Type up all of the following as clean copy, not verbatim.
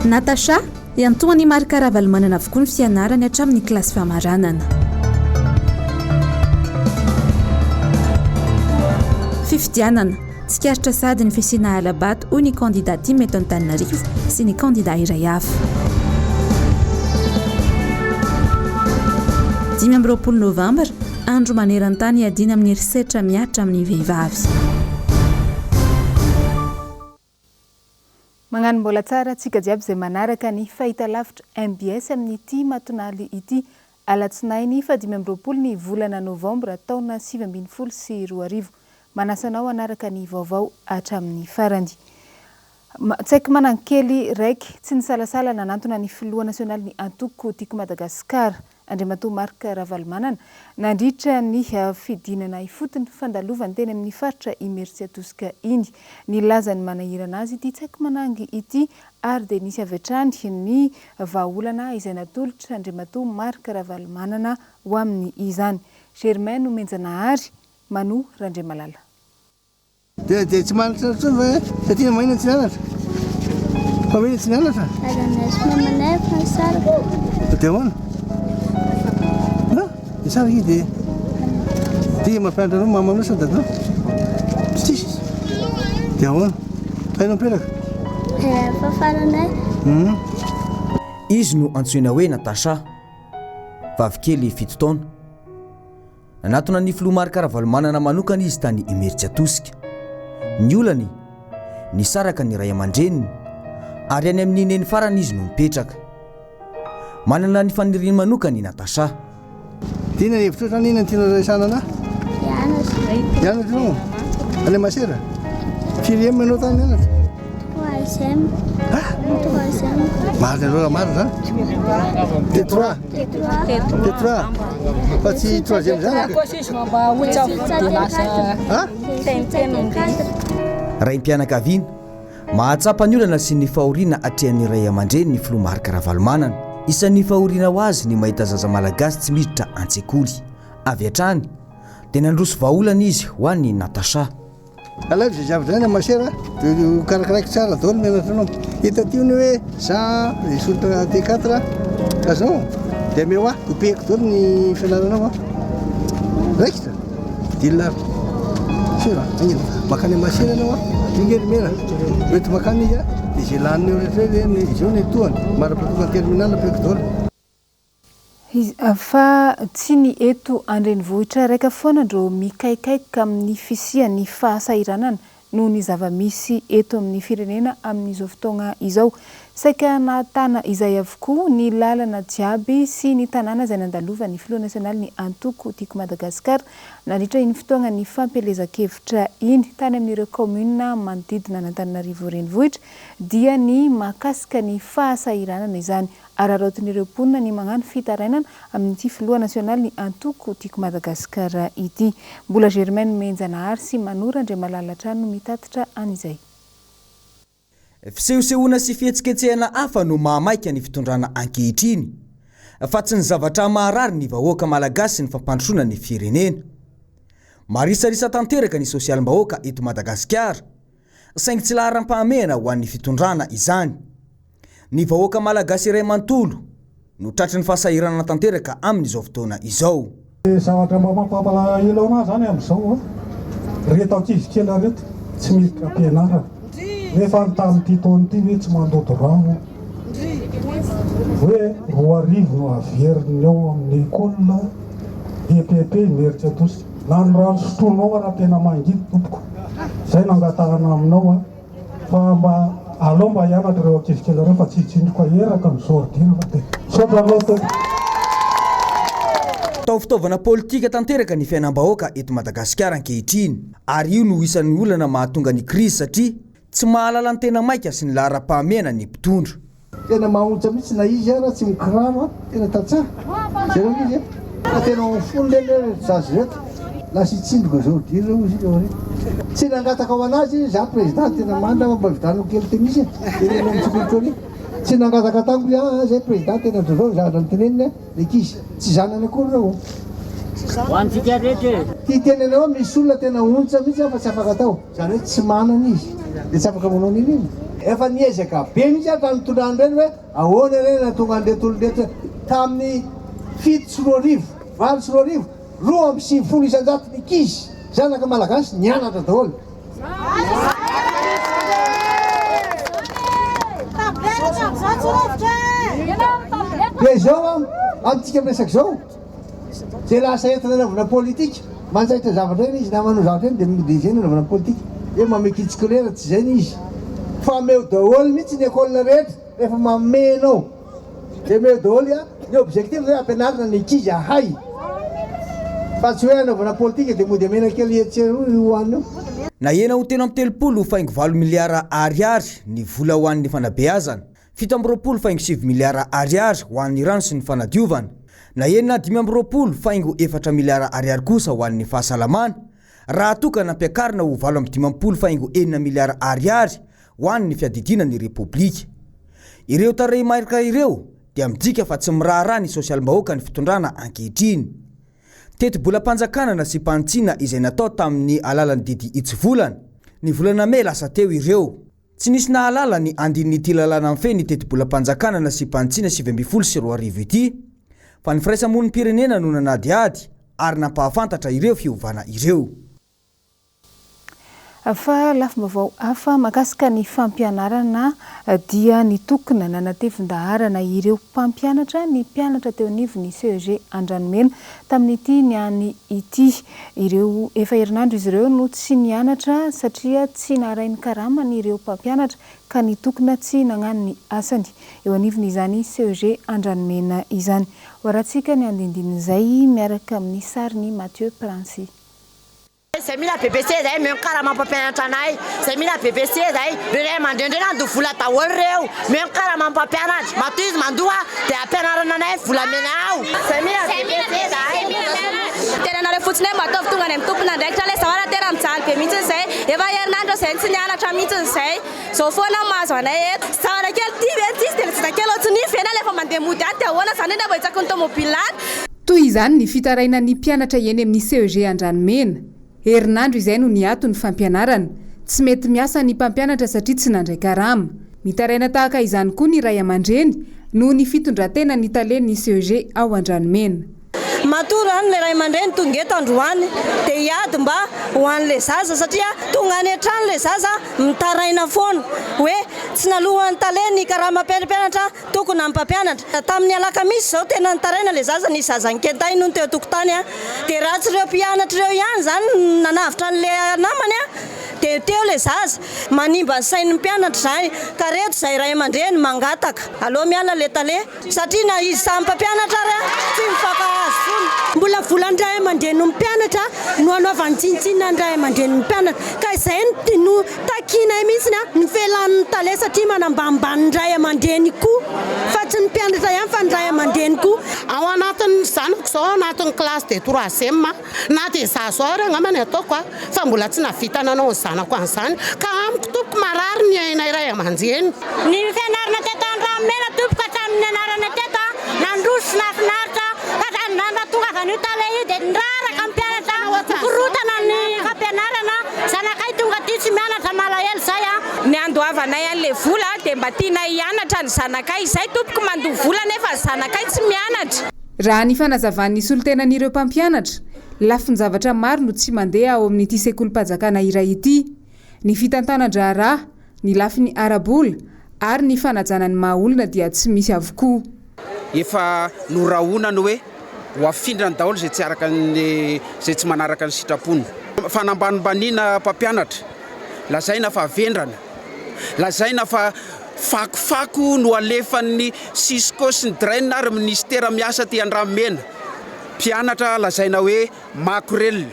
Natacha, Iantohan'i Marc Ravalomanana avokoa ny fianarany hatramin'ny kilasy famaranana. Fifidianana, Tsikaritra sahady ny fisiana hala-bato hoy ny kandida tim eto Antananarivo sy ny kandida iray hafa. 25 novambra, andro maneran-tany iadiana amin'ny herisetra mihatra amin'ny vehivavy. Magnano mbola tsara antsika jiaby izay manaraka ny fahitalavitra mbs amin'ity matonaly ity alatsinainy faha 25 ny volana novambra taona 2019. Manasa anao hanaraka ny vaovao hatramin'ny farany. Tsaiky Manankely raiky tsy nisalasala nanantona ny filoha nasionalin'ny antoko Tiako Madagasikara, Andriamatoa Marc Ravalomanana, nandritra ny fidinana ifotony fandalovany teny amin'ny faritra Imerintsiatosika iny. Nilaza ny manahirana azy ity Tsaiky Manangy ity ary dia nisy avy hatrany ny vahaolana izay natolotr'Andriamatoa Marc Ravalomanana ho amin'izany. Germain Nomenjanahary, Manoa Randriamalala. Dia dia tsy manatra intsony ve satria maina tsy nianatra? Fa maina tsy nianatra? Dadanay sy mamanay efa nisaraka. Dia ahoana? Ha? Nisaraka izy dia dia mampianatra anao mamanao sa dadanao? Tsisy izy. Dia ahoana? Fa ianao mipetraka? Efa faranay. Hmm. Izy no antsoina hoe Natacha, vavikely fito taona. Nanatona ny filoha Marc Ravalomanana manokana izy tany Imerintsiatosika. Ny olany, nisaraka ny ray aman-dreniny ary any amin'ny neny farany izy no mipetraka. Manana ny faniriany manokana i Natacha. Inona ny hevitrao zany inona no tianao resahana anah? Hianatra. Hianatra ianao? Any masera? Firy ème ianao tany nianatra? Troisième. Ah? Troisième. Marina ianao raha marina zany? T3. T3. Fa tsy troisième zany? Ah? Raim-pianakaviana, mahatsapa ny olana sy ny fahoriana atrehan'ny ray aman-dreny ny filoha Marc Ravalomanana. Isan'ny fahoriana ho azy ny mahita zaza malagasy tsy miditra an-tsekoly. Avy hatrany dia nandroso vahaolana izy ho an'i Natacha. Alaivo izay zavatra izay masera dia ho karakaraiko tsara daholo ny anatra anao. Hita aty ny hoe za hisolotra T4 azonao dia omeo ahy ho pehiko daholo ny fianaranao a. Raikitra? Deal ary. Sera, haingana. Makany amin'ny masera ianao a. Io nge ry mera. Hoento makany izy a. Dia izay laniny eo rehetra eo hoe izao ny etoany. Mandra-pahatonga ny terminal pehiko daholo. Fa tsy ny eto an-drenivohitra raika foana ndro mikaikaika amin'ny fisian'ny fahasahiranana noho ny zava-misy eto amin'ny firenena amin'izao fotoagna izao. Saika nahatana izay avokoa ny lalana jiaby sy ny tanàna izay nandalovan'ny filoha nasionalin'ny antoko Tiako Madagasikara nandritra iny fotoagnan'ny fampielezan-kevitra iny tany amin'ireo kaominina manodidina an'Antananarivo renivohitra dia ny mahakasika ny fahasahiranana izany Araraotin'ireo mponina ny mañano fitarainana amin'ity filoha nasionalin'ny antoko Tiako Madagasikara ity. Mbola Germaine Nomenjanahary sy Mano Randriamalala hatrany no mitatitra an'izay. Fisehosehoana sy fihetsiketsehana hafa no mahamaika ny fitondrana ankehitriny, fa tsy ny zavatra maharary ny vahoaka malagasy sy ny fampandrosoana ny firenena. Marisarisa tanteraka ny sosialim-bahoaka eto Madagasikara. Saingy tsy laharam-pahamehana ho an'ny fitondrana izany. Ny vahoaka malagasy iray manontolo no tratry ny fahasahiranana tanteraka amin'izao fotoana izao. Ny zavatra mba mampalahelo anah zany amizao a, reto ankizy kely reto tsy miditra ampianarana nefa ny tamin'ity taona ity hoe tsy mandoa droit hono, hoe 2000 no averiny ao amin'ny école EPP Imerintsiatosika. Na ny rano sotroinao ara tena mangidy tompoko. Zay no angatahana aminao a. Fa mba alao mba hianatra ireo ankizy kely ireo fa tsy hitsindroka eraka ny zordira fa dia misaotra anao tompoko. Atao fitaovana politika tanteraka ny fiainam-bahoaka eto Madagasikara ankehitriny ary io no isan'ny olana mahatonga ny krizy satria tsy mahalala ny tena maika sy ny laharam-pahamehana ny mpitondra. Tena mahaontsa mihitsy na izy ara tsy mikiraro a, tena tantsaha, jereo ange izy e, fa tena ao fony le reto zaza ireto, lasa hitsindroka zao dia reo izy eo aoriana, tsy nangataka ho anazy izy, za président tena marina fa mba vidianako kely tennis e, tenenina amin'ny tsikolotra ery, tsy nangataka tamiko izy, aa zay président tena ohatr'izao ny zavatra noteneniny a, ny ankizy, tsy zanany akory reo. Ho antsika rehetra e! Ty teny anao misy olona tena ontsa mihitsy fa tsy afaka atao. Izany hoe tsy manana izy dia tsy afaka manao n'inon'inona. Efa niezaka be mihitsy aho tamin'ny nitondrany ireny hoe ahoana re nahatonga an'ireto olona ireto hoe tamin'ny 2007, 2008, 92% ny ankizy zanaka malagasy nianatra daholo. Dia izao an, amintsika miresaka izao, Izay lasa entina anaovana politika, manjaitra zavatra eny izy na manao zavatra eny dia dia izay no anaovana politika. Hoe mamehy kits scolaire tsy izay ny izy. Fa ameo daholo mihitsy ny école rehetra rehefa mamehy enao. Dia ameo daholo an, ny objectif hoe ampianarina ny ankizy hahay. Fa tsy hoe anaovana politika dia mody amena kely etsy sy eroa io hohanina io. Nahena ho 33 faingo valo miliara ariary ny vola ho an'ny fanabeazana. 27 faingo sivy miliara ariary ho an'ny rano sy ny fanadiovana. Nahena 25 faingo efatra miliara ariary kosa ho an'ny fahasalamana, raha toa ka nampiakarina ho 58 faingo enina miliara ariary ho an'ny fiadidiana ny Repoblika. Ireo tarehimarika ireo dia midika fa tsy miraharaha ny sosialim-bahoaka ny fitondrana ankehitriny. Tetibolam-panjakana nasiam-panitsiana izay natao tamin'ny alalan'ny didy hitsivolana ny volana mey lasa teo ireo. Tsy nisy nahalala ny andinin'ity lalàna mifehy ny tetibolam-panjakana nasiam-panitsiana 2019 ity, fa ny firaisamonim-pirenena no nanadihady ary nampahafantatra ireo fiovana ireo. Fa lafim-baovao hafa mahakasika ny fampianarana dia nitokona nanatevin-daharana ireo mpampianatra ny mpianatra teo anivon'ny CEG Andranomena tamin'ity niany ity. Ireo efa herinandro izy ireo no tsy nianatra satria tsy naharay ny karamany ireo mpampianatra ka nitokona tsy nagnano ny asany eo anivon'izany CEG Andranomena izany. Hoarahantsika ny andindinin'izay miaraka amin'ny sarin'i Mathieu Princy. Zay mila BBC zay omeo ny karama mpampianatra anay, zay mila BBC zay, reo ray aman-dreny reo nandoa vola daholo reo, omeo ny karama mpampianatra, matoa izy mandoa dia ampianarana anay ny volamena ao. Zay mila BBC zahay. Tena nareo fotsiny hoe mba ataovy tonga any amin'ny tompon'andraikitra ilay zaho ary tena mijaly be mihitsy izay, efa herinandro izay no tsy nianatra mihitsy izay, izao foana no mahazo anay eto. Zavatra kely ity ve tsisy dia ilay zazakely ohatry ny ve na alefa mandeha mody any dia ahoana izany indray vao hitsaky ny tomobile any. Toy izany ny fitarainan'ny mpianatra eny amin'ny CEG Andranomena. Herinandro izay no niato ny fampianarana. Tsy mety miasa ny mpampianatra satria tsy nandray karama. Mitaraina tahaka izany koa ny ray aman-dreny noho ny fitondran-tenan'ny talen'ny CEG ao Andranomena. Matoa rano ilay ray aman-dreny tonga eto androany dia hiady mba ho an'ilay zaza satria tonga any an-trano ilay zaza mitaraina foana hoe tsy naloan'ny tale ny karamam-pianatra Tokony amin'ny mpampianatra. Tamin'ny alakamisy izao tena nitaraina ilay zaza, nisy zaza nikentay nony teo an-tokotany an, dia raha tsy ireo mpianatra ireo ihany izany no nanavotra an'ilay namany an, dia teo ilay zaza. Manimba ny sain'ny mpianatra izany, ka reto izahay ray aman-dreny mangataka, aleo miala ilay tale, satria na izy samy mpampianatra ary an, tsy mifankahazo intsony. Mbola volan'ny ray aman-drenin'ny mpianatra no anaovany tsinontsinona ny ray aman-drenin'ny mpianatra, ka izay no Takianay mihitsy ny fialan'ny tale satria manambanimbany ny ray aman-dreny koa fa tsy ny mpianatra ihany fa ny ray aman-dreny koa. Ao anatin'ny zanako izao ao anatin'ny classe de troisième na dia izaho izao ary angamba ny ataoko a, fa mbola tsy nahavita nanao ny zanako an'izany ka amiko tompoko marary ny ainay ray aman-dreny. Ny fianarana teto Andranomena tompoko hatramin'ny nianarana teto nandroso sy nahafinaritra fa raha tonga avy an'io tale io dia niraraka ny mpianatra nikorontana ny fampianarana. Zanakay tonga aty tsy mianatra malahelo zay a. Ny andoavanay anle vola dia mba tianay hianatra ny zanakay, izay tompoko mandoa vola nefa ny zanakay tsy mianatra. Raha ny fanazavan'ny solontenan'ireo mpampianatra, lafin-javatra maro no tsy mandeha ao amin'ity sekolim-panjakana iray ity. Ny fitantanan-draharaha, ny lafiny ara-bola ary ny fanajana ny maha olona dia tsy misy avokoa. Efa norahonany hoe ho afindrany daholo izay tsy araka ny izay tsy manaraka ny sitrapony. Fanambanimbaniana mpampianatra, lazaina fa vendrana, lazaina fa fakofako no alefan'ny Cisco sy ny Drain ary minisitera miasa aty Andranomena. Mpianatra lazaina hoe makorelina,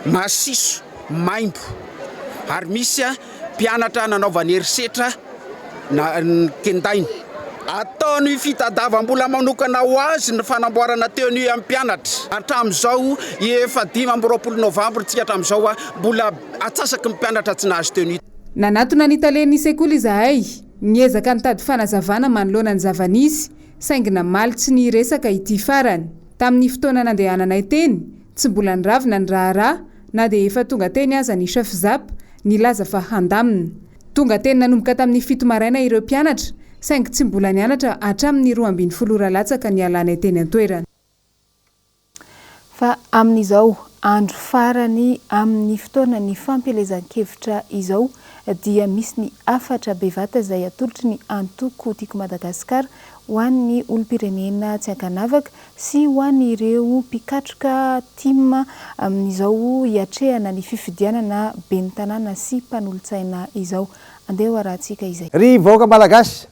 masiso, maimbo ary misy mpianatra nanaovany herisetra na kendaina. Ataony fitadiavam-bola manokana ho azy ny fanamboarana tenue amin'ny mpianatra. Hatramin'izao efa 25 novambra tsika hatramin'izao mbola atsasaky ny mpianatra tsy nahazo tenue. Nanatona ny talen'ny sekoly izahay, niezaka nitady fanazavana manoloana ny zava-nisy, saingy namaly tsy niresaka ity farany. Tamin'ny fotoana nandehananay teny, tsy mbola niravina ny raharaha na dia efa tonga teny aza ny chef zap nilaza fa handamina. Tonga teny nanomboka tamin'ny 7 maraina ireo mpianatra, saingy tsy mbola nianatra hatramin'ny 12 ora latsaka nialanay teny an-toerana. Fa amin'izao andro farany amin'ny fotoanan'ny fampielezan-kevitra izao dia misy ny hafatra bevata izay atolotry ny antoko Tiako Madagasikara ho an'ny olom-pirenena tsy ankanavaka sy ho an'ireo mpikatroka tim amin'izao hiatrehana ny fifidianana ben'ny tanàna sy mpanolotsaina izao. Andeha ho arahantsika izay. Ry vahoaka Malagasy,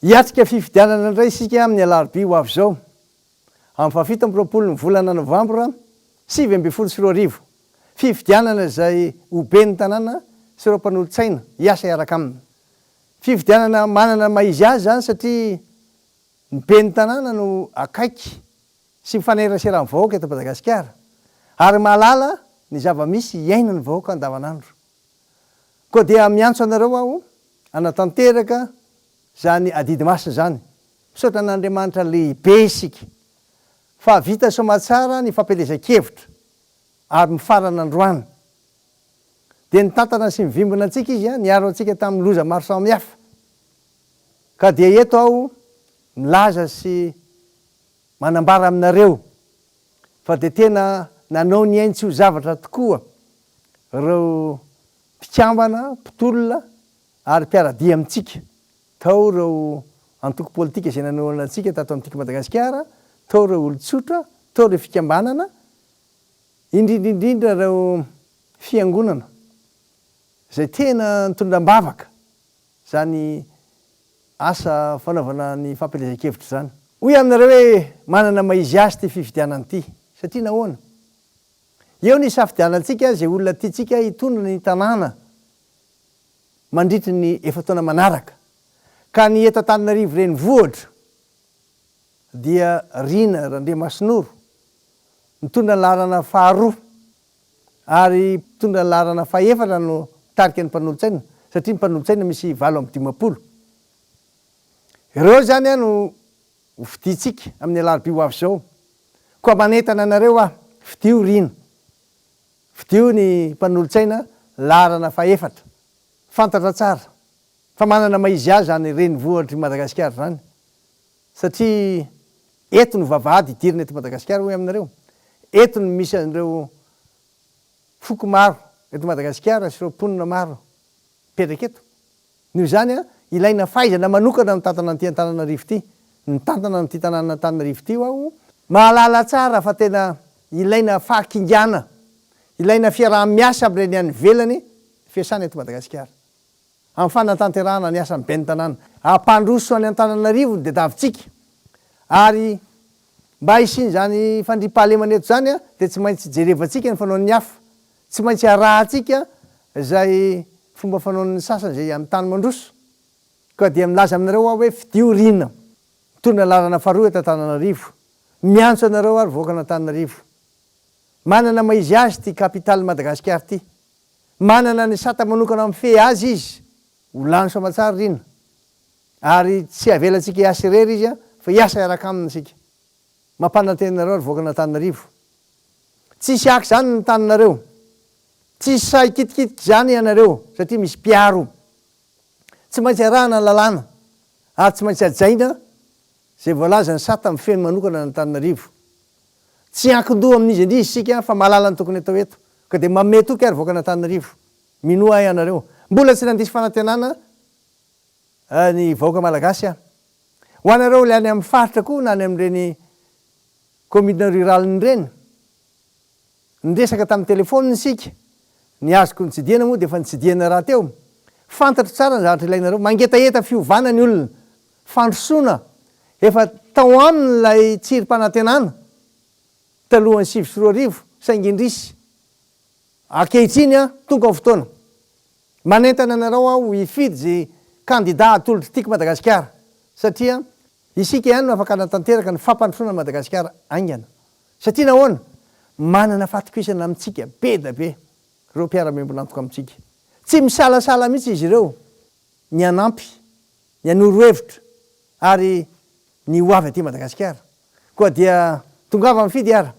Hiatrika fifidianana indray isika amin'ny alarobia ho avy izao, amin'ny fahafito amby roapolo ny volana novambra 2019. Fifidianana izay ho ben'ny tanàna sy ireo mpanolotsaina hiasa hiaraka aminy. Fifidianana manana ny maha izy azy izany satria ny ben'ny tanàna no akaiky sy mifanerasera amin'ny vahoaka eto Madagasikara ary mahalala ny zava-misy iainan'ny vahoaka andavanandro. Koa dia miantso anareo aho hanatanteraka izany adidy masina izany. Misaotra an'Andriamanitra lehibe isika fa vita soamatsara ny fampielezan-kevitra ary mifarana androany. Dia nitantana sy nivimbina antsika Izy, niaro antsika tamin'ny loza maro samihafa. Ka dia eto aho milaza sy manambara aminareo fa dia tena nanao ny ainy tsy ho zavatra tokoa ireo mpikambana, mpitolona ary mpiara-dia amintsika. Tao ireo antoko politika izay nanohana antsika tato amintsika Madagasikara, tao ireo olon-tsotra, tao ireo fikambanana, indrindra indrindra ireo fiangonana izay tena nitondra am-bavaka izany asa fanaovana ny fampielezan-kevitra izany. Hoy aho aminareo hoe manana maha izy azy ity fifidianana ity. Satria nahoana? Eo ny hisafidianantsika izay olona tiantsika hitondra ny tanàna mandritry ny efa-taona manaraka. Ka ny eto Antananarivo renivohitra dia Rina Randriamasinoro mitondra ny laharana faharoa ary mpitondra ny laharana fahefatra no mitarika ny mpanolotsaina satria ny mpanolotsaina misy 58. Ireo izany no ho fidintsika amin'ny alarobia ho avy izao. Koa manentana anareo aho, fidio Rina. Fidio ny mpanolotsaina laharana fahefatra. Fantatra tsara fa manana maha izy azy izany renivohitr'i Madagasikara izany satria eto no vavahady hidirana eto Madagasikara hoy aminareo. Eto no misy an'ireo foko maro eto Madagasikara sy ireo mponina maro mipetraka eto. Noho izany, ilaina fahaizana manokana mitantana an'ity Antananarivo ity. Mitantana an'ity tanànan'Antananarivo ity aho. Mahalala tsara fa tena ilaina fahakingana, ilaina fiaraha-miasa amin'ireny any ivelany fiasana eto Madagasikara. Amin'ny fanatanterahana ny asan'ny ben'ny tanàna. Hampandroso an'i Antananarivo ny tadiavintsika. Ary mba hisian'izany fandriampahalemana eto izany dia tsy maintsy jerevantsika ny fanaon'ny hafa. Tsy maintsy arahantsika izay fomba fanaon'ny sasany izay amin'ny tany mandroso. Koa dia milaza aminareo aho hoe fidio Rina. Mitondra ny laharana faharoa eto Antananarivo. Miantso anareo aho ry vahoakan'Antananarivo. Manana maha izy azy ity capitale Madagasikara ity. Manana ny sata manokana mifehy azy izy. Ho lany soamatsara Rina. Ary tsy avelantsika hiasa irery izy fa hiasa hiaraka aminy isika. Mampanantena anareo ry vahoakan'Antananarivo. Tsisy haka izany ny taninareo. Tsisy sahy hikitikitika izany ianareo satria misy mpiaro. Tsy maintsy arahana ny lalàna ary tsy maintsy hajaina izay voalazan'ny sata mifehy manokana an'Antananarivo. Tsy hiankin-doha amin'iza indrindra isika fa mahalala ny tokony atao eto. Ka dia manome toky aho ry vahoakan'Antananarivo. Minoa ahy ianareo. Mbola tsy nandiso fanantenana ny vahoaka malagasy aho. Ho anareo ilay any amin'ny faritra koa na any amin'ireny commune rurale ireny, niresaka tamin'ny telephone isika, ny azoko notsidihana moa dia efa notsidihana rahateo. Fantatro tsara ny zavatra ilainareo. Mangetaheta fiovana ny olona. Fandrosoana. Efa tao aminy ilay tsirim-panantenana talohan'ny 2009 saingy indrisy. Ankehitriny tonga ny fotoana. Manentana anareo aho hifidy izay kandida atolotr'i Tiako Madagasikara satria isika ihany no afaka hanatanteraka ny fampandrosoana an'i Madagasikara haingana. Satria nahoana? Manana fahatokisana amintsika be da be ireo mpiara-miombon'antoka amintsika. Tsy misalasala mihitsy izy ireo ny hanampy, ny hanoro hevitra ary ny ho avy aty Madagasikara. Koa dia tongava mifidy ara!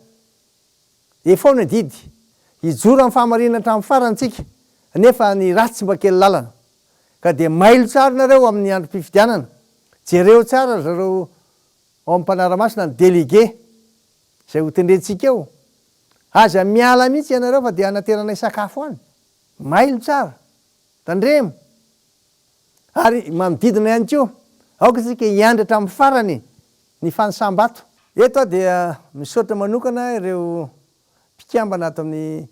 Efao ny adidy. Hijoro amin'ny fahamarinana hatramin'ny farany tsika. Nefa ny ratsy mba kely lalana. Ka dia mailo tsara nareo amin'ny androm-pifidianana. Jereo tsara ry zareo ao amin'ny mpanara-maso na ny délégué izay ho tendrentsika eo. Aza miala mihitsy ianareo fa dia hanateranay sakafo any. Mailo tsara. Tandremo. Ary manodidina ihany koa. Aoka isika hiandry hatramin'ny farany ny fanisam-bato. Eto aho dia misaotra manokana ireo mpikambana ato amin'ny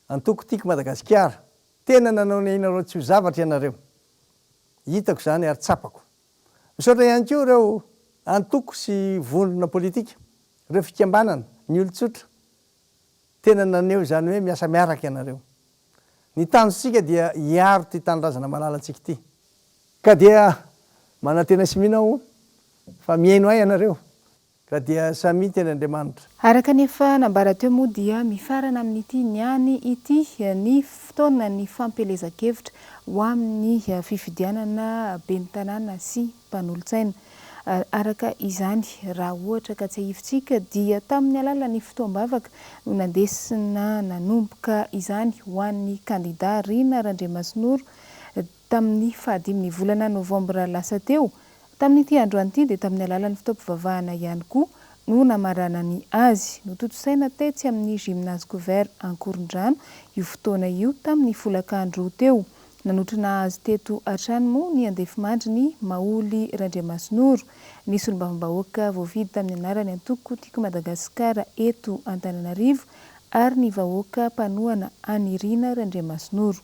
antoko Tiako Madagasikara. Tena nanao ny ainareo tsy ho zavatra ianareo. Hitako izany ary tsapako. Misaotra ihany koa ireo antoko sy vondrona politika, ireo fikambanana, ny olon-tsotra. Tena naneho izany hoe miasa miaraka ianareo. Ny tanjontsika dia hiaro ity tanindrazana malalantsika ity. Ka dia manantena sy mino aho fa mihaino ahy ianareo. Ka dia samia teny Andriamanitra. Araka ny efa nambara teo moa dia mifarana amin'ity niany ity ny fotoanan'ny fampielezan-kevitra ho amin'ny fifidianana ben'ny tanàna sy mpanolotsaina. Araka izany, raha ohatra ka tsiahivintsika dia tamin'ny alalan'ny fotoam-bavaka no nandesina nanomboka izany ho an'ny kandida Rina Randriamasinoro tamin'ny fahadimin'ny volana novambra lasa teo. Tamin'ity androany ity dia tamin'ny alalan'ny fotoam-pivavahana ihany koa no namaranany azy. Notontosaina tetsy amin'ny Gymnase Couvert Ankorondrano io fotoana io tamin'ny folakandro teo. Nanotrona azy teto hatrany moa ny andefimandriny Maholy Randriamasinoro, ny solombavambahoaka voafidy tamin'ny anaran'ny antoko Tiako Madagasikara eto Antananarivo ary ny vahoaka mpanohana an'i Rina Randriamasinoro.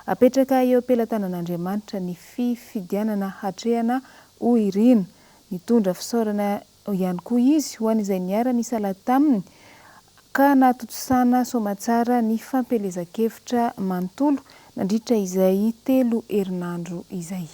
Apetraka eo am-pelatanan'Andriamanitra ny fifidianana hatrehana hoy Rina. Nitondra fisaorana ihany koa izy ho an'izay niara-nisalahy taminy ka nahatontosana soamatsara ny fampielezan-kevitra manontolo nandritra izay telo herinandro izay.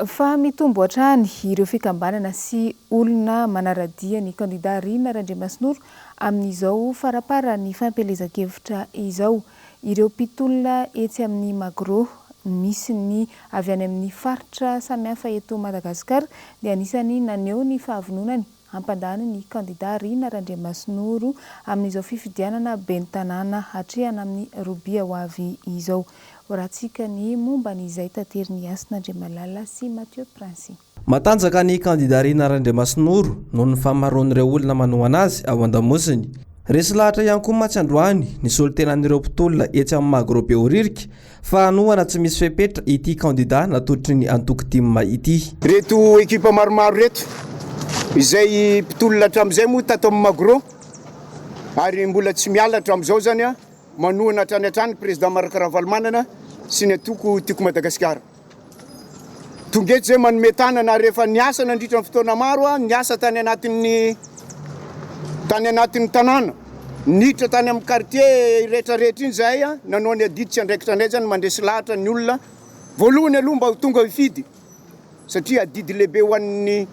Fa mitombo hatrany ireo fikambanana sy olona manara-dia ny kandida Rina Randriamasinoro amin'izao faraparan'ny fampielezan-kevitra izao. Ireo mpitolona etsy amin'ny Magro misy ny avy any amin'ny faritra samihafa eto Madagasikara dia anisan'ny naneho ny fahavononany hampandany ny kandida Rina Randriamasinoro amin'izao fifidianana ben'ny tanàna hatrehana amin'ny robia ho avy izao. Horatsika ny momba an'izay taterin'i Hasina Andriamalala sy Mathieu Princy. Matanjaka ny kandida Rina Randriamasinoro noho ny fahamaroan'ireo olona manohana azy ao an-damosiny. Resy lahatra ihany koa mantsy androany ny solontenan'ireo mpitolona etsy amin'ny Magro Behoririka fa hanohana tsy misy fepetra ity kandida natolotry ny antoko tim ity. Ireto ekipa maromaro ireto izay mpitolona hatramin'izay moa tato amin'ny Magro ary mbola tsy miala hatramin'izao izany manohana hatrany hatrany ny Président Marc Ravalomanana sy ny antoko Tiako Madagasikara. Tonga eto izay manome tanana ary efa niasa nandritra ny fotoana maro aho, niasa tany anatin'ny tany anatin'ny tanàna, niditra tany amin'ny quartier rehetra rehetra iny izahay nanao ny adidy sy andraikitra anay izany mandresy lahatra ny olona voalohany aloha mba ho tonga hifidy satria adidy lehibe ho an'ny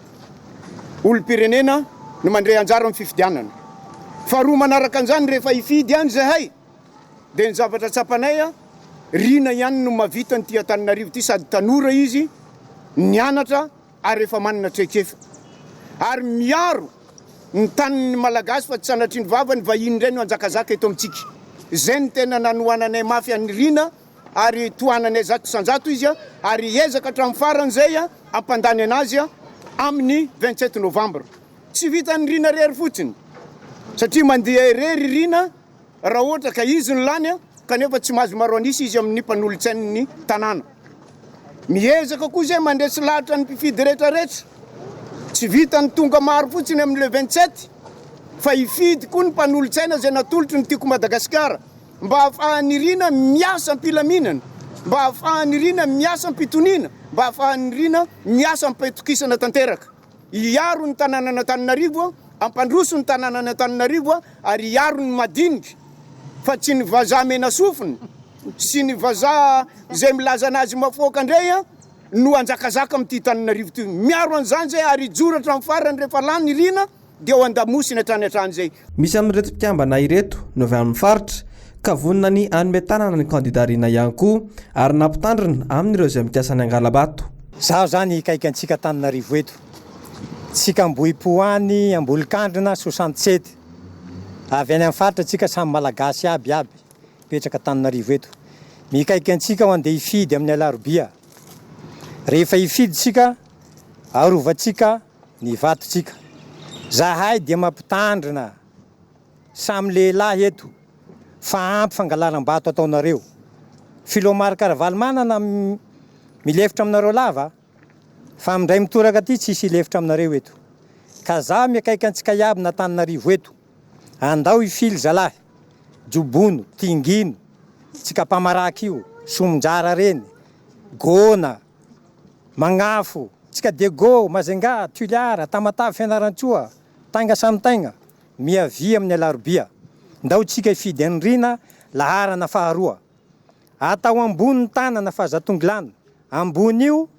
olom-pirenena no mandray anjara amin'ny fifidianana. Faharoa manaraka an'izany rehefa hifidy ihany izahay Dia ny zavatra tsapanay a, Rina ihany no mahavita an'ity Antananarivo ity sady tanora izy, nianatra ary efa manana traikefa. Ary miaro ny tanin'ny Malagasy fa tsy sanatria ny vava, ny vahiny indray no hanjakazaka eto amintsika. Izay no tena nanohananay mafy an'i Rina ary tohananay 100% izy ary hiezaka hatramin'ny farany izay hampandany an'azy amin'ny 27 novembre. Tsy vitan'i Rina irery fotsiny satria mandeha irery i Rina. Raha ohatra ka izy no lany kanefa tsy mahazo maro an'isa izy amin'ny mpanolotsain'ny tanàna. Miezaka koa izay mandresy lahatra ny mpifidy rehetra rehetra. Tsy vitan'ny tonga maro fotsiny amin'ny le 27 fa hifidy koa ny mpanolotsaina izay natolotry ny Tiako Madagasikara mba hahafahan'i Rina miasa am-pilaminana, mba hahafahan'i Rina miasa am-pitoniana, mba hahafahan'i Rina miasa am-pitokisana tanteraka. Hiaro ny tanànan'Antananarivo, hampandroso ny tanànan'Antananarivo ary hiaro ny madinika fa tsy ny vazaha mena sofina sy ny vazaha izay milaza an'azy mafoaka indray no hanjakazaka amin'ity Tananarivo ity. Miaro an'izany izay ary hijoro hatramin'ny farany rehefa lany Rina dia ao an-damosiny hatrany hatrany izay. Misy amin'ireto mpikambana ireto no avy amin'ny faritra ka vonona ny hanome tanana ny kandida Rina ihany koa ary nampitandrina amin'ireo izay mikasa ny hangala-bato. Zaho zany hikaiky antsika Antananarivo eto. Tsika Ambohipo any, Ambolokandrina, 67. Avy any amin'ny faritra tsika samy Malagasy aby aby. mipetraka Antananarivo eto. Mikaiky antsika ho andeha hifidy amin'ny alarobia. Rehefa hifidy isika, arovantsika ny vatontsika. Zahay dia mampitandrina samy lehilahy eto fa ampy fangalaram-bato ataonareo. Filoha Marc Ravalomanana milefitra aminareo lava fa amindray mitoraka aty tsisy hilefitra aminareo eto. Ka za miakaiky antsika iaby n'Antananarivo eto. Andao hifily zalahy. Jobono, Tingino, Tsikapamaraka io, Somonjara reny, Gona, Magnafo, Tsika Diego, Majunga, Tuliara, Tamatave, Fianarantsoa, Tainga samy tainga, miavia amin'ny alarobia. Ndao tsika hifidy an'i Rina laharana faharoa. Atao ambony ny tanana fa aza tongilana. Ambony io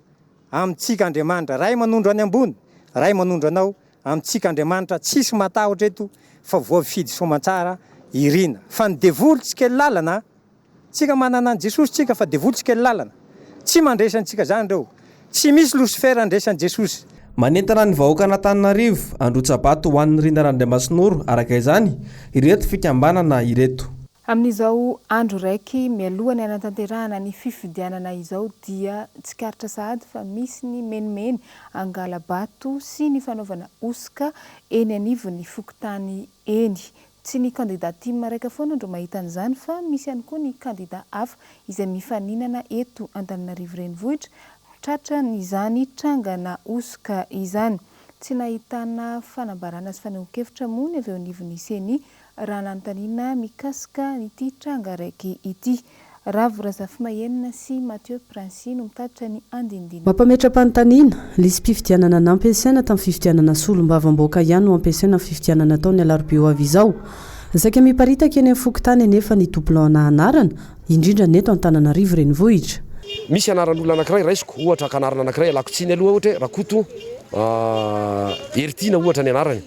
amintsika Andriamanitra. Ray manondro any ambony, Ray manondro anao amintsika Andriamanitra. Tsisy matahotra eto fa voafidy soamantsara i Rina. Fa ny devoly tsy kely lalana a! Tsika manana an'i Jesosy tsika fa devoly tsy kely lalana. Tsy mandresy antsika zany reo. Tsy misy losifera handresy an'i Jesosy. Manentana ny vahoakan'Antananarivo handrotsa-bato ho an'i Rina Randriamasinoro araka izany ireto fikambanana ireto. Amin'izao andro raiky mialoha ny hanatanterahana ny fifidianana izao dia tsikaritra sahady fa misy ny menimeny angala-bato sy ny fanaovana hosoka eny anivon'ny fokontany eny. Tsy ny kandida tim raika foana ndro mahita an'izany fa misy ihany koa ny kandida hafa izay mifaninana eto Antananarivo Renivohitra tratran'izany trangana hosoka izany. Tsy nahitana fanambarana sy fanehoan-kevitra moa ny avy eo anivon'ny Ceni raha nanontaniana mikasika ity tranga raiky ity. Ravo Razafimahenina sy Mathieu Princi no mitatitra ny andinindininy. Mampametra-panontaniana, lisi-pifidianana nampiasaina tamin'ny fifidianana solombavambahoaka ihany no ampiasaina amin'ny fifidianana atao ny alarobia ho avy izao. Saika miparitaka eny amin'ny fokontany anefa ny doublon-na anarana, indrindra ny eto Antananarivo Renivohitra. Misy anaran'olona anankiray raisiko ohatra haka anarana anankiray ialako tsiny aloha ohatra hoe Rakoto Heritiana ohatra ny anarany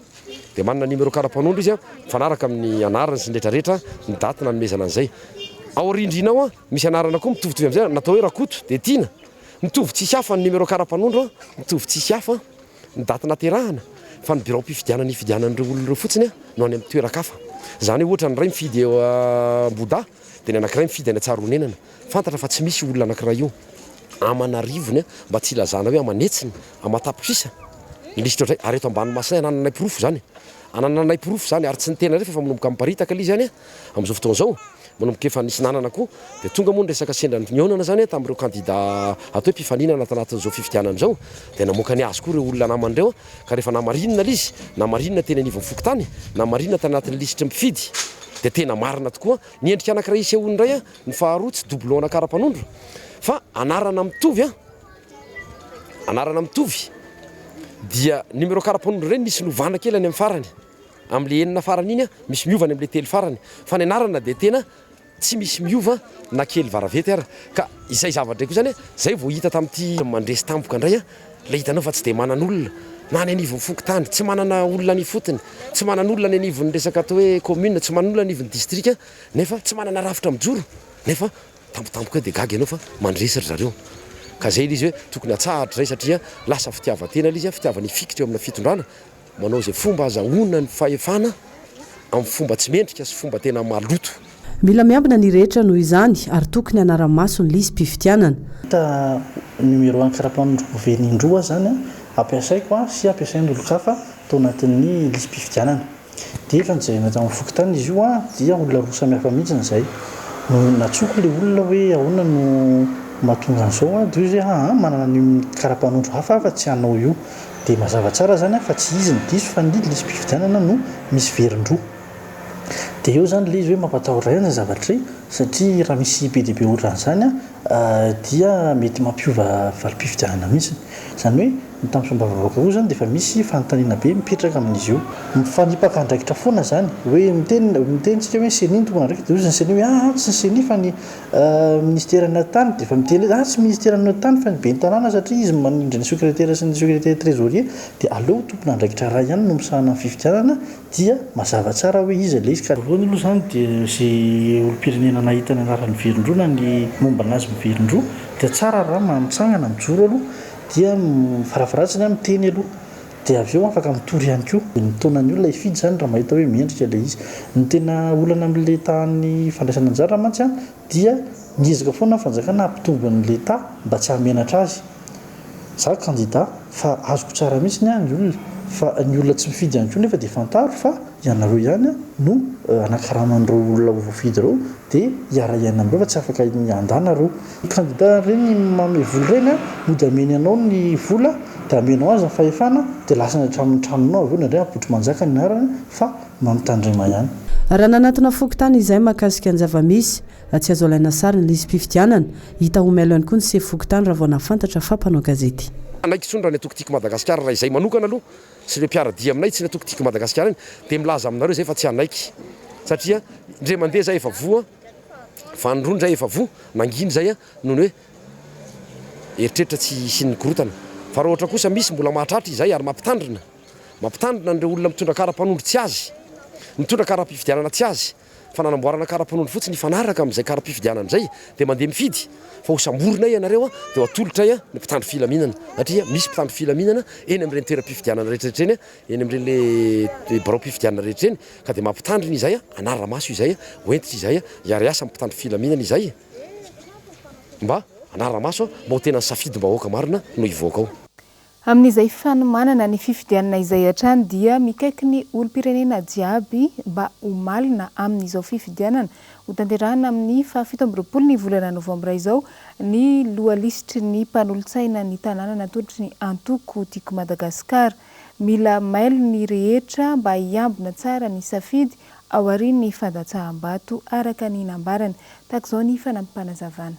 dia manana numéro kara-panondro izy mifanaraka amin'ny anarany sy ny retraretra ny daty nanomezana an'izay. Ao aoriandriana ao misy anarana koa mitovitovy amin'izay natao hoe Rakoto dia Tiana mitovy tsisy hafa ny numéro kara-panondro mitovy tsisy hafa ny daty naterahana fa ny biraom-pifidianana ifidianan'ireo olona ireo fotsiny no any amin'ny toeran-kafa. Izany hoe ohatra ny iray mifidy eo Ambohidahy dia ny anankiray mifidy any Antsarahonenana. Fantatra fa tsy misy io olona anankiray io. Aman'arivony mba tsy hilazana hoe aman'hetsiny, aman-tapitrisa ny lisitra ohatray. Ary eto ambany masonay anananay porofo izany. Anananay porofo izany ary tsy ny tena indray fa efa manomboka miparitaka ilay izy any amin'izao fotoana izao. Manomboka efa nisy nanana koa. Dia tonga moa ny resaka sendra nihaonana izany tamin'ireo kandida atao hoe mpifaninana tanatin'izao fifidianana izao. Dia namoaka ny azy koa ireo olona namany ireo. Ka rehefa namarinina ilay izy, namarinina teny anivon'ny fokontany, namarinina tanatin'ny lisitry ny mpifidy, dia tena marina tokoa. Ny endrika anankiray isehoany indray, ny faharoa tsy doublon ana kara-panondro fa anarana mitovy an, anarana mitovy dia numéro kara-panondro indray misy novana kely any amin'ny farany, amin'ilay enina farany iny an, misy miova any amin'ilay telo farany, fa ny anarana dia tena tsy misy miova na kely varavety ara, ka izay zavatra izay koa izany an, izay vao hita tamin'ity mandresy tampoka indray an, ilay hitanao fa tsy dia manan'olona na any anivon'ny fokontany, tsy manana olona any ifotony, tsy manan'olona any anivon'ny resaka atao hoe commune, tsy manan'olona any anivon'ny distrika, nefa tsy manana rafitra mijoro, nefa tampotampoka eo dia gaga ianao fa mandresy ry zareo. Ka izay ilay izy hoe tokony atsahatra izay satria lasa fitiavan-tena ilay izy, fitiavana hifikitra eo amina fitondrana, manao izay fomba azahoana ny fahefana amin'ny fomba tsy mendrika sy fomba tena maloto. Mila miambina ny rehetra noho izany ary tokony hanara-maso ny lisi-pifidianana. Hita numéro an'ny karapanondro very indroa aho zany ampiasaiko sy ampiasain'olon-kafa tao anatin'ny lisi-pifidianana. Dia efa nojerena tao amin'ny fokontany izy io an, dia olona roa samy hafa mihitsy izay. No nantsoiko ilay olona hoe ahoana no mahatonga an'izao an, dia hoy izy hoe aa manana an'io karapanondro hafa aho fa tsy hanao io. Dia mazava tsara izany an fa tsy izy no diso fa ny lisi-pifidianana no misy verin-droa. Dia eo izany ilay izy hoe mampatahotra ihany izay zavatra izay satria raha misy be dia be ohatran'izany an dia mety mampiova valim-pifidianana mihitsy. Izany hoe ny tamin'ny solombavambahoaka koa izany dia efa misy fanontaniana be mipetraka amin'izy io. Mifanipaka andraikitra foana izany. Hoe miteny miteny isika hoe ny ceni no tompon'andraikitra dia hoy izy ny ceni hoe aa tsy ny ceni fa ny minisiteran'ny atitany dia efa miteny hoe aa tsy minisiteran'ny atitany fa ny ben'ny tanàna satria izy no manindry ny sekretera sy ny sekretera trésorier dia aleo tompon'andraikitra iray ihany no misahana ny fifidianana dia mazava tsara hoe iza ilay izy ka. Voalohany aloha izany dia izay olom-pirenena nahita ny anarany miverin-droa na ny momba anazy miverin-droa dia tsara raha mitsangana mijoro aloha dia farafaharatsiny miteny aloha. Dia avy eo afaka mitory ihany koa. Mitaona ny olona hifidy izany raha mahita hoe mendrika ilay izy. Ny tena olana amin'ilay tahan'ny fandraisana anjara mantsy dia miezaka foana ny fanjakana hampitombo an'ilay taha mba tsy hahamenatra azy. Za kandida fa azoko tsara mihitsy ny ahy ny olona fa ny olona tsy mifidy ihany koa nefa dia fantaro fa ianareo ihany no anakaraman'ireo olona ho voafidy ireo dia hiara-hiaina amin'ireo fa tsy afaka ny handà nareo. Ny kandida ireny manome vola ireny mody ameny anao ny vola dia amenao azy ny fahefana dia lasany hatramin'ny tranonao avy eo indraindray Ambohitrimanjaka ny anarany fa mba mitandrema ihany. Raha nanatona fokontany izahay mahakasika ny zava-misy, tsy azo alaina sary ny lisi-pifidianana. Hita ho mailo ihany koa ny sefo fokontany raha vao nahafantatra fa mpanao gazety. Hanaiky intsony raha ny antoko Tiako Madagasikara raha izay manokana aloha sy ireo mpiara-dia aminay tsy ny antoko Tiako Madagasikara iny dia milaza aminareo izay fa tsy hanaiky satria indray mandeha izay efa voa vanindroany izay efa voa nangina izay noho ny hoe eritreritra tsy hisian'ny korontana fa raha ohatra kosa misy mbola mahatratra izay ary mampitandrina mampitandrina an'ireo olona mitondra kara-panondro tsy azy mitondra kara-pifidianana tsy azy fa nanamboarana kara-panondro fotsiny hifanaraka amin'izay kara-pifidianana izay dia mandeha mifidy fa ho samborinay ianareo an, dia ho atolotray an ny mpitandro filaminana satria misy mpitandro filaminana eny amin'ireny toeram-pifidianana rehetra rehetra eny an, eny amin'ireny le biraom-pifidianana rehetra eny ka dia mampitandrina izay an, hanara-maso izay an, ho hentitra izay an, hiara-hiasa amin'ny mpitandro filaminana izay mba hanara-maso an, mba ho tena ny safidim-bahoaka marina no hivoaka ao. Amin'izay fanomanana ny fifidianana izay hatrany dia mikaiky ny olom-pirenena jiaby mba ho malina amin'izao fifidianana hotanterahina amin'ny faha 27 ny volana novambra izao ny lohalisitry ny mpanolotsaina ny tanàna natolotry ny antoko Tiako Madagasikara. Mila mailo ny rehetra mba hiambina tsara ny safidy aorian'ny fandatsaham-bato araka ny nambarany. Tahaka izao ny fanampim-panazavana.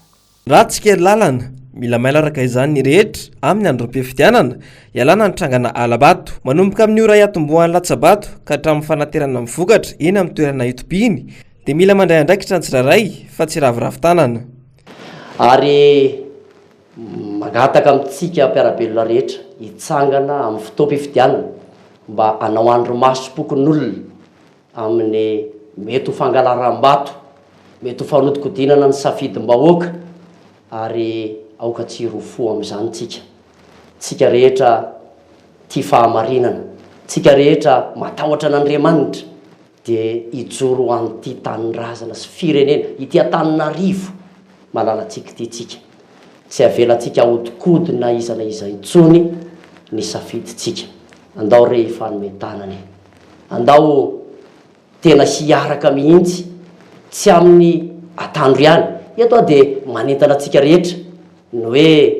Ratsy kely lalana, mila mailo araka izany ny rehetra amin'ny androm-pifidianana, ialana ny trangana hala-bato. Manomboka amin'ny ora hiatombohan'ny latsa-bato ka hatramin'ny fanaterana ny vokatra eny amin'ny toerana hitobiany dia mila mandray andraikitra ny tsirairay fa tsy raviravy tanana. Ary mangataka amintsika mpiara-belona rehetra hitsangana amin'ny fotoam-pifidianana mba hanao andrimasom-pokonolona amin'ny mety ho fangalaram-bato, mety ho fanodikodinana ny safidim-bahoaka ary aoka tsy hiroa fo amin'izany tsika. Tsika rehetra tia fahamarinana, tsika rehetra matahotra an'Andriamanitra dia hijoro ho an'ity tanindrazana sy firenena, ity Antananarivo malalantsika ity tsika. Tsy avelantsika ahodikodina iza na iza intsony ny safidintsika. Andao re hifanome tanana e! Andao tena hiaraka mihitsy, tsy amin'ny atandro ihany. Eto aho dia manentana antsika rehetra ny hoe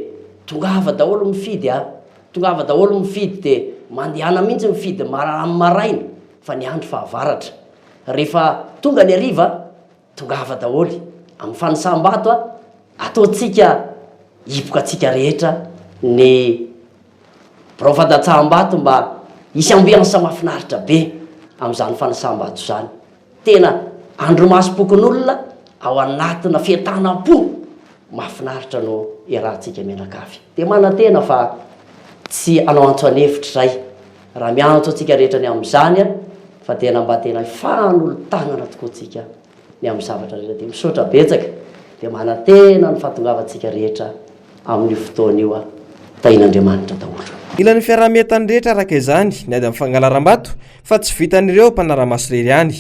tongava daholo mifidy a! Tongava daholo mifidy dia mandehana mihitsy mifidy amin'ny maraina fa ny andro fahavaratra. Rehefa tonga ny hariva, tongava daholo amin'ny fanisam-bato a! Ataontsika hipoka antsika rehetra ny Birao fandatsaham-bato mba hisy ambiance mahafinaritra be amin'izany fanasam-bato izany. Tena andrimasom-pokonolona ao anatina fientanam-po mahafinaritra no iarahantsika mianakavy. Dia manantena fa tsy hanao antso an'efitra izay raha miantso antsika rehetra ny amin'izany fa tena mba tena hifanolo-tanana tokoa tsika. ny amin'ny zavatra rehetra dia misaotra betsaka dia manantena ny fahatongavantsika rehetra amin'io fotoana io aho tahin'Andriamanitra daholo. Mila ny fiaraha-mientan'ny rehetra araka izany ny ady amin'ny fangalaram-bato fa tsy vitan'ireo mpanara-maso irery ihany.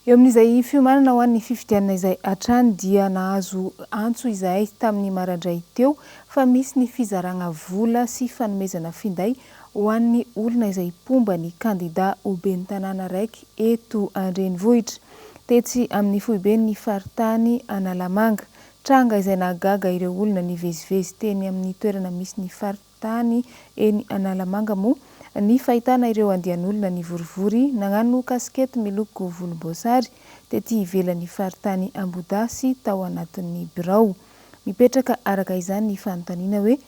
Eo amin'izay fiomanana ho an'ny fifidianana izay hatrany dia nahazo antso izahay tamin'ny maraindray teo fa misy ny fizaragna vola sy fanomezana finday ho an'ny olona izay mpomba ny kandida ho ben'ny tanàna raiky eto an-drenivohitra. Tetsy amin'ny foiben'ny faritany Analamanga. Tranga izay nahagaga ireo olona nivezivezy teny amin'ny toerana misy ny faritany eny Analamanga moa ny fahitana ireo andian'olona nivorivory nagnano kasikety miloko volomboasary tety ivelan'ny faritany Ambohidahy sy tao anatin'ny birao. Mipetraka araka izany ny fanontaniana hoe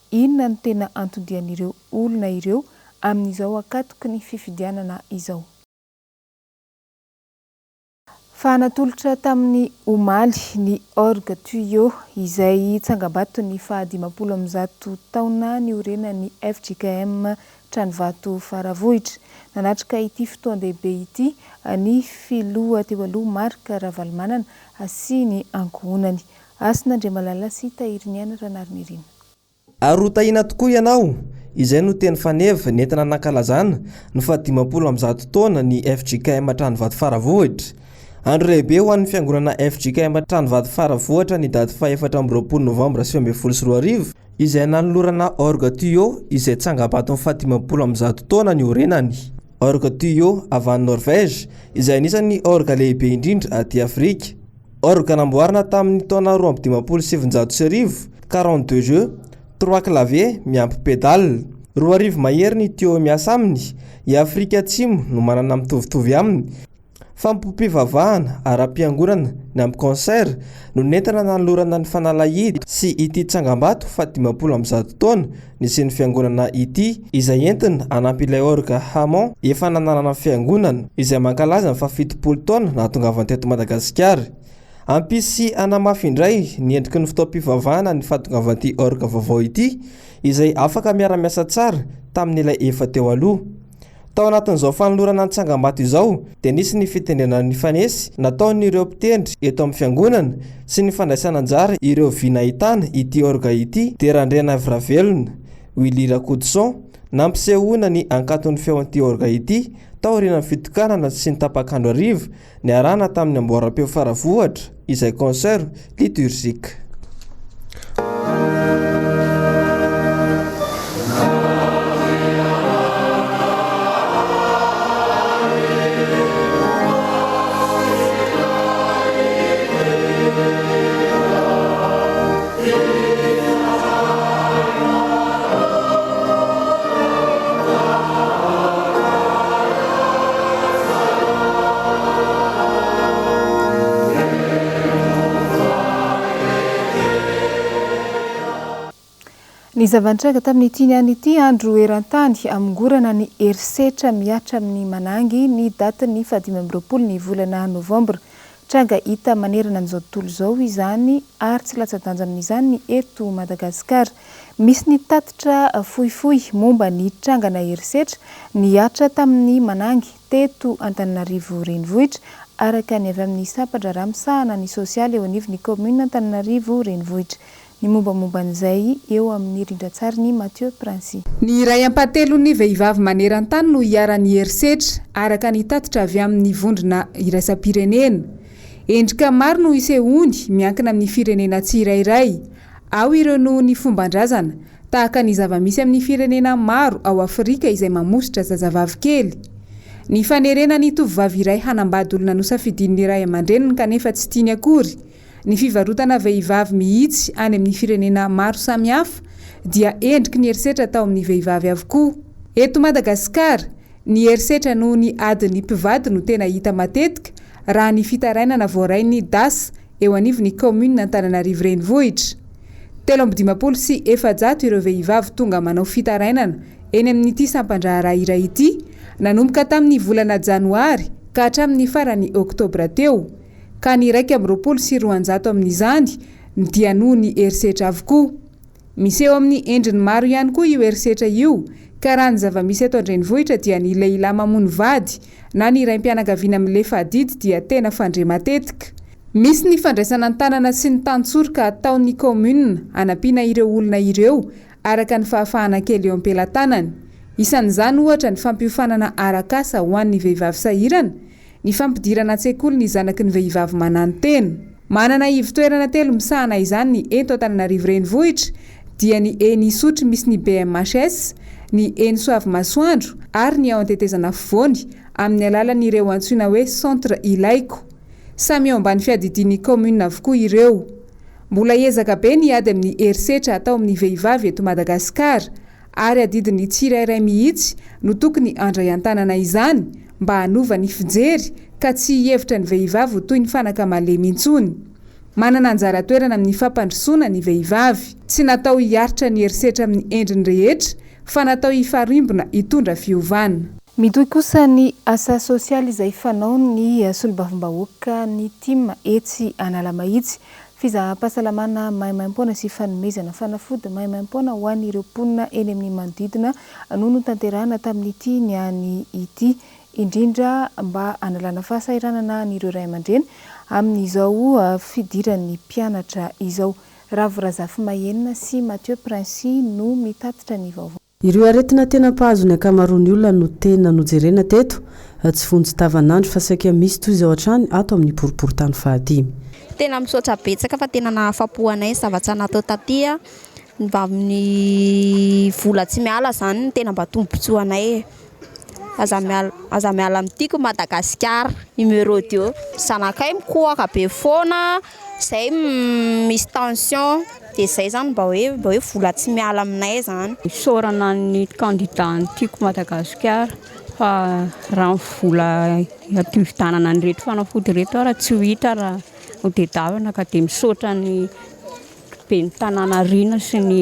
inona no tena anton-dian'ireo olona ireo amin'izao ankatoky ny fifidianana izao. Fa natolotra tamin'ny omaly ny Orgue Tuyau izay tsangambaton'ny faha 150 taona niorenan'ny fjkm Tranovato Faravohitra. Nanatrika ity fotoan-dehibe ity ny filoha teo aloha Marc Ravalomanana sy ny ankohonany. Hasina Andriamalala sy Tahiriniaina Ranarinirina. Ary ho tahiana tokoa ianao. Izay no teny faneva nentina nankalazana ny fahadimampolo amby taona ny fjkm Tranovato Faravohitra. Andro lehibe ho an'ny fiangonana fjkm Tranovato Faravohitra ny daty faha-24 novambra 2019, izay nanolorana orgue tuyau izay tsangambaton'ny faha-150 taona niorenany. Orgue tuyau avy any Norvège, izay anisan'ny orgue lehibe indrindra aty Afrika. Orgue namboarina tamin'ny taona 1952, 42 jeux, trois claviers miampy pédale. 2000 mahery ny tuyau miasa aminy, i Afrika Atsimo no manana mitovitovy aminy. Fanompoam-pivavahana ara-piangonana niampy concert no nentina nanolorana ny fanalahidy sy ity tsangambato faha-150 taona nisian'ny fiangonana ity izay entina hanampy ilay orgue Hammond efa nananana fiangonana izay mankalaza ny faha-70 taona nahatongavany teto Madagasikara. Hampisy sy hanamafy indray ny endriky ny fotoam-pivavahana ny fahatongavan'ity orgue vaovao ity izay afaka miara-miasa tsara tamin'ilay efa teo aloha. Tao anatin'izao fanolorana ny tsangambato izao dia nisy ny fitendrena nifanesy nataon'ireo mpitendry eto amin'ny fiangonana sy ny fandraisana anjara ireo vy nahitana ity orga ity dia Randrianaivoravelona Willy Rakotoson nampisehoana ny hankaton'ny feon'ity orga ity taorian'ny fitokanana sy ny tapak'andro hariva niarahana tamin'ny amboaram-peo Faravohitra izay concert liturgique. Ny zava-nitranga tamin'ity niany ity andro eran-tany hamongorana ny herisetra mihatra amin'ny manangy ny datin'ny faha-25 ny volana novambra. Tranga hita manerana an'izao tontolo izao izany ary tsy latsa-danja amin'izany ny eto Madagasikara. Misy ny tatitra fohifohy momba ny trangana herisetra nihatra tamin'ny manangy teto Antananarivo Renivohitra, araka ny avy amin'ny sampan-draharaha misahana ny sosialy eo anivon'ny kaominina Antananarivo Renivohitra. Ny mombamomba an'izay eo amin'ny rindran-tsarin'i Mathieu Princy. Ny iray ampahatelon'ny vehivavy maneran-tany no iharan'ny herisetra, araka ny tatitra avy amin'ny vondrona iraisam-pirenena. Endrika maro no isehoany, miankina amin'ny firenena tsirairay. Ao ireo noho ny fomban-drazana, tahaka ny zava-misy amin'ny firenena maro ao Afrika izay mamositra zazavavy kely. Ny fanerena ny tovovavy iray hanambady olona nosafidian'ny ray aman-dreniny kanefa tsy tiany akory, Ny fivarotana vehivavy mihitsy any amin'ny firenena maro samihafa dia endriky ny herisetra atao amin'ny vehivavy avokoa. Eto Madagasikara, ny herisetra noho ny adin'ny mpivady no tena hita matetika raha ny fitarainana voarain'ny das eo anivon'ny kaominina Antananarivo Renivohitra. 453 ireo vehivavy tonga manao fitarainana eny amin'ity sampan-draharaha iray ity nanomboka tamin'ny volana janoary ka hatramin'ny faran'ny oktobra teo. ka ny 221 amin'izany dia noho ny herisetra avokoa. Miseho amin'ny endriny maro ihany koa io herisetra io ka raha ny zava-misy eto an-drenivohitra dia ny lehilahy mamono vady na ny raim-pianakaviana milefa adidy dia tena fandre matetika. Misy ny fandraisana an-tanana sy ny tantsoroka ataon'ny kaominina hanampiana ireo olona ireo araka ny fahafahana kely eo am-pelatanany. Isan'izany ohatra ny fampiofanana arak'asa ho an'ny vehivavy sahirana, Ny fampidirana an-tsekoly ny zanaky ny vehivavy mananotena. Manana ivon-toerana telo misahana izany ny eto Antananarivo Renivohitra dia ny eny Isotry misy ny BMHS, ny eny Soavimasoandro ary ny ao Antetezana Afovoany amin'ny alalan'ireo antsoina hoe Centre Ilaiko. Samy eo ambany fiadidian'ny kaominina avokoa ireo. Mbola ezaka be ny ady amin'ny herisetra atao amin'ny vehivavy eto Madagasikara ary adidin'ny tsirairay mihitsy no tokony handray an-tanana izany mba hanova ny fijery ka tsy hihevitra ny vehivavy ho toy ny fanaka malemy intsony. Manana anjara toerana amin'ny fampandrosoana ny vehivavy. Tsy natao hiaritra ny herisetra amin'ny endriny rehetra fa natao hifarimbona hitondra fiovana. Mitohy kosa ny asa sosialy izay fanaon'ny solombavambahoakan'ny tim etsy Analamahitsy. Fizaham-pahasalamana maimaimpoana sy fanomezana fanafody maimaimpoana ho an'ireo mponina eny amin'ny manodidina no notanterahina tamin'ity niany ity, indrindra mba hanalana fahasahiranana an'ireo ray aman-dreny amin'izao fidiran'ny mpianatra izao. Ravo Razafimahenina sy Mathieu Princi no mitatitra ny vaovao. Ireo aretina tena mpahazo ny ankamaroan'ny olona no tena nojerena teto, tsy vonjy tavanandro fa saika misy toy izao hatrany ato amin'ny boriborintany fahadimy. Tena misaotra betsaka fa tena nahafapo anay ny zavatra natao taty a, mba amin'ny vola tsy miala zany no tena mba tombotsoa anay e, aza miala aza miala amin'ny tiako Madagasikara numéro deux, zanakay mikohaka be foana. Zay misy tension de zay zany mba hoe mba hoe vola tsy miala aminay zany. Isaorana ny kandida ny Tiako Madagasikara fa raha ny vola hividianana an'ireto fanafody ireto ara tsy ho hita raha ho tadiavina ka dia misaotra ny ben'ny tanàna Rina sy ny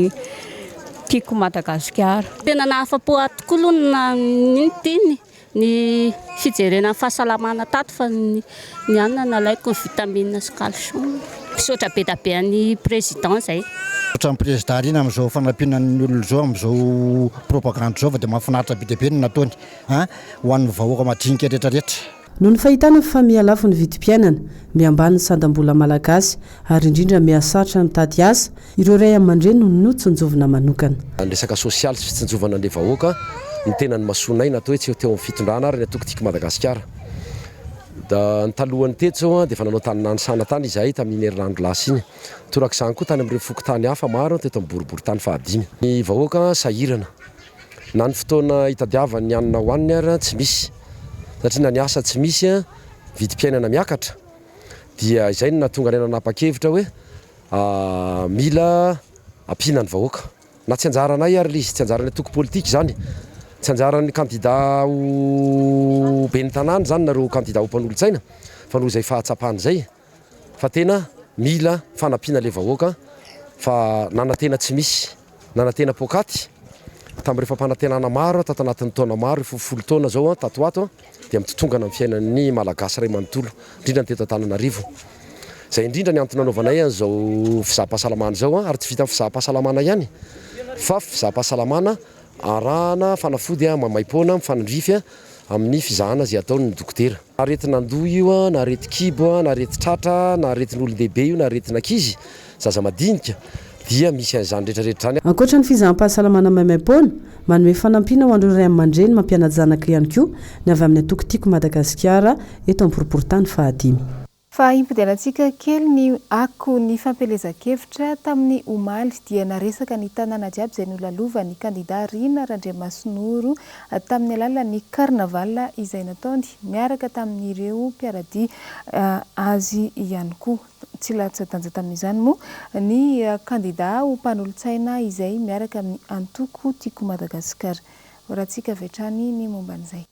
Tiako Madagasikara. Tena nahafa-po ahy tokoa aloha ny iny. Ny fijerena ny fahasalamana tato fa ny ny anona nalaiko ny vitamine sy calcium. Misaotra be da be an'i président zay. Misaotra an'i président Rina amin'izao fanampiana ny olona izao amin'izao propagande izao fa dia mahafinaritra be dia be ny nataony an ho an'ny vahoaka madinika rehetra rehetra. Noho ny fahitana fa miha lafo ny vidim-piainana, miha ambany ny sandam-bola malagasy ary indrindra miha sarotra ny mitady asa, Ireo ray aman-dreny no notsinjovina manokana. Ny resaka sosialy sy fitsinjovana an'ilay vahoaka no tena nimasoanay na toa hoe tsy eo teo amin'ny fitondrana ary ny antoko Tiako Madagasikara. Da ny talohan'ny teto izao dia efa nanao tany nanisana tany izahay tamin'iny herinandro lasa iny. Torak'izany koa tany amin'ireo fokontany hafa maro teto amin'ny boriborintany fahadimy. Ny vahoaka sahirana. Na ny fotoana hitadiavany ny hanina hohaniny ary tsy misy. Satria na ny asa tsy misy, vidim-piainana miakatra. Dia izay no nahatonga anay nanapa-kevitra hoe Mila ampiana ny vahoaka. Na tsy anjaranay ary ilay izy, tsy anjaran'ny antoko politika izany, tsy anjaran'ny kandida ho ben'ny tanàna izany na ireo kandida ho mpanolotsaina fa noho izay fahatsapana izay fa tena mila fanampiana ilay vahoaka fa nanantena tsy misy, nanantena poakaty tamin'ireo fampanantenana maro tato anatin'ny taona maro, efa ho folo taona izao tato ho ato. dia mitotongana amin'ny fiainan'ny Malagasy iray manontolo, indrindra ny teto Antananarivo. Izay indrindra ny antony nanaovanay an'izao fizaham-pahasalamana izao, ary tsy vitan'ny fizaham-pahasalamana ihany fa fizaham-pahasalamana arahana fanafody maimaim-poana mifanandrify amin'ny fizahana izay ataon'ny dokotera. Aretin'andoha io na aretin-kibo na aretin-tratra na aretin'olon-dehibe io na aretin'ankizy, zaza madinika, dia misy an'izany rehetra rehetra izany. Ankoatra ny fizaham-pahasalamana maimaim-poana, manome fanampiana ho an'ireo ray aman-dreny mampiana-janaka ihany koa ny avy amin'ny antoko Tiako Madagasikara eto amin'ny boriborintany fahadimy. Fa himpodianantsika kely ny akon'ny fampielezan-kevitra tamin'ny omaly dia naresaka ny tanàna jiaby izay nolalovan'ny kandida Rina Randriamasinoro tamin'ny alalan'ny carnaval izay nataony niaraka tamin'ireo mpiara-dia azy ihany koa. Tsy latsa-danja tamin'izany moa ny kandida ho mpanolotsaina izay miaraka amin'ny antoko Tiako Madagasikara. Horahantsika avy hatrany ny momba an'izay.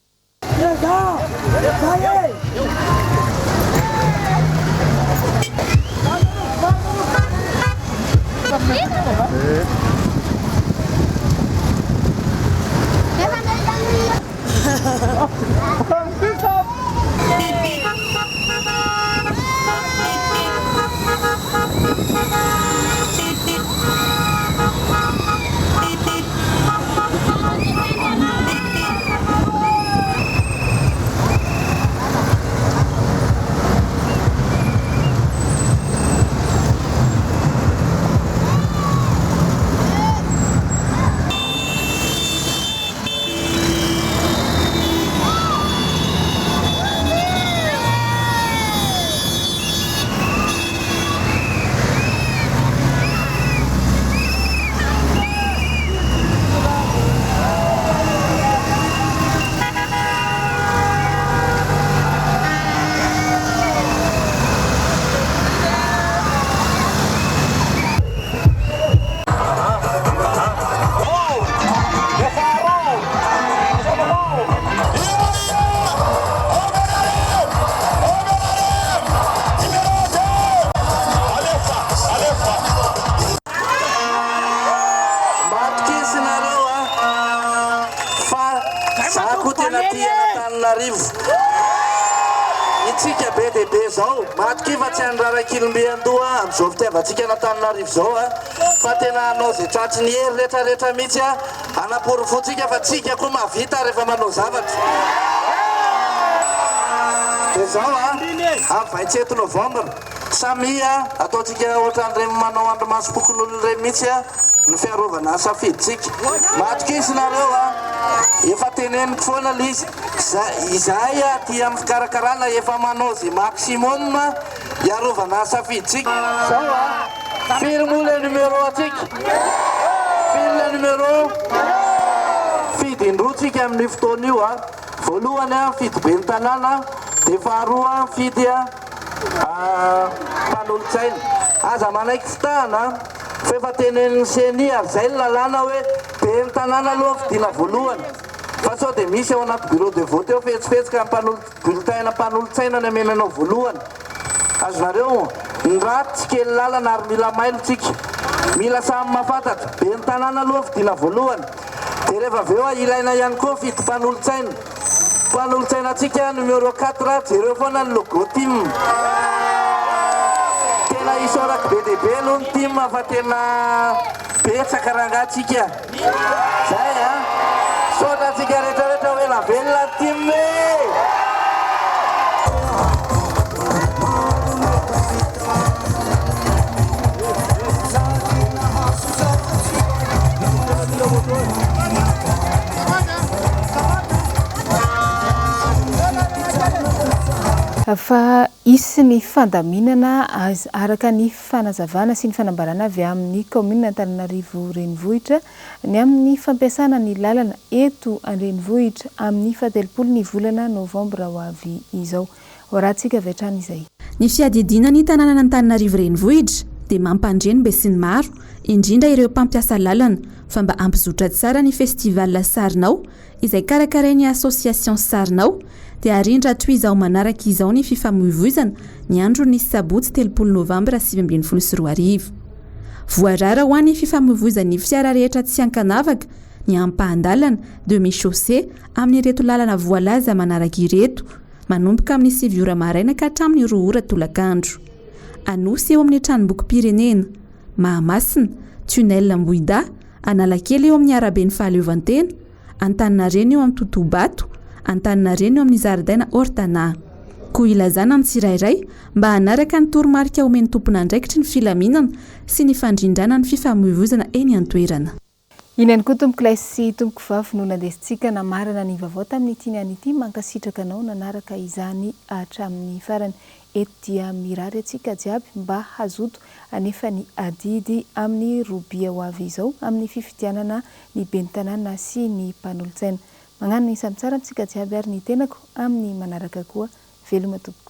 Matokisinareo a fa za koa tena tia an'Antananarivo. Itsika be dia be zao, matokia fa tsy handrarak'ilombe an-doha amin'izao fitiavantsika an'Antananarivo zao a. Fa tena hanao izay tratry ny hery rehetra rehetra mihitsy aho hanaporofoantsika fa tsika koa mahavita rehefa manao zavatra. Dia izao an, amin'ny 27 novembre. Samia ataontsika ohatran'ireny manao andrimasom-pokonolona ireny mihitsy ny fiarovana ny safidintsika. Matokisa nareo a! Efa teneniko foana ilay izy. Izahay aty amin'ny fikarakarana efa manao izay maximum hiarovana ny safidintsika. Zao a! Firy moa ilay numéro antsika? Firy ilay numéro? Fidy indroa tsika amin'io fotoana io a! Voalohany a, mifidy ben'ny tanàna, dia faharoa mifidy mpanolotsaina. Aza manaiky fitahana a! Fa efa tenenin'ny ceni ary izay ny lalàna hoe ben'ny tanàna aloha fidiana voalohany. Fa sao dia misy ao anaty bureau de vote ao fetsifetsy ka ny bulletin mpanolotsaina no amena anao voalohany. Azonareo? Ny ratsy tsy kely lalana ary mila mailo tsika. Mila samy mahafantatra. Ben'ny tanàna aloha fidiana voalohany. Dia rehefa avy eo ilaina ihany koa mifidy mpanolotsaina. Mpanolotsaina antsika numéro 4 jereo foana ny logo tim. Tena isaorako be dia be aloha ny tim fa tena betsaka rangahy tsika. Zay a! Misaotra antsika rehetra rehetra ho ela velona ny tim e! Fa hisy ny fandaminana araka ny fanazavana sy ny fanambarana avy amin'ny kaominina Antananarivo Renivohitra ny amin'ny fampiasana ny lalana eto an-drenivohitra amin'ny fahatelopolo ny volana novambra ho avy izao. Hoarahantsika avy hatrany izay. Ny fiadidiana ny tanànan'Antananarivo Renivohitra dia mampandre ny besinimaro, indrindra ireo mpampiasa lalana, fa mba hampizotra tsara ny festival Sarinao izay karakarain'ny Association Sarinao dia harindra toy izao manaraka izao ny fifamoivoizana ny andron'ny sabotsy 30 novambra 2019. Voarara ho an'ny fifamoivoizan'ny fiara rehetra tsy ankanavaka ny ampahan-dalana, demi-chaussée, amin'ireto lalana voalaza manaraka ireto, manomboka amin'ny sivy ora maraina ka hatramin'ny roa ora tolakandro. Anosy eo amin'ny tranombokim-pirenena, Mahamasina, Tunnel Ambohidahy, Analakely eo amin'ny araben'ny fahaleovantena, Antaninarenina eo amin'ny totoha-bato, Antaninarenina eo amin'ny zaridaina Hortana. Koa ilazana amin'ny tsirairay mba hanaraka ny toromarika omen'ny tompon'andraikitry ny filaminana sy ny fandrindrana ny fifamoivoizana eny an-toerana. Iny ihany koa tompokolahy sy tompokovavy no nandesintsika namarana ny vaovao tamin'ity niany ity, mankasitraka anao nanaraka izany hatramin'ny farany. Eto dia mirary antsika jiaby mba hazoto hanefa ny adidy amin'ny robia ho avy izao amin'ny fifidianana ny ben'ny tanàna sy ny mpanolotsaina. Magnano ny samy tsara amintsika jiaby ary ny tenako amin'ny manaraka koa. Veloma tompoko.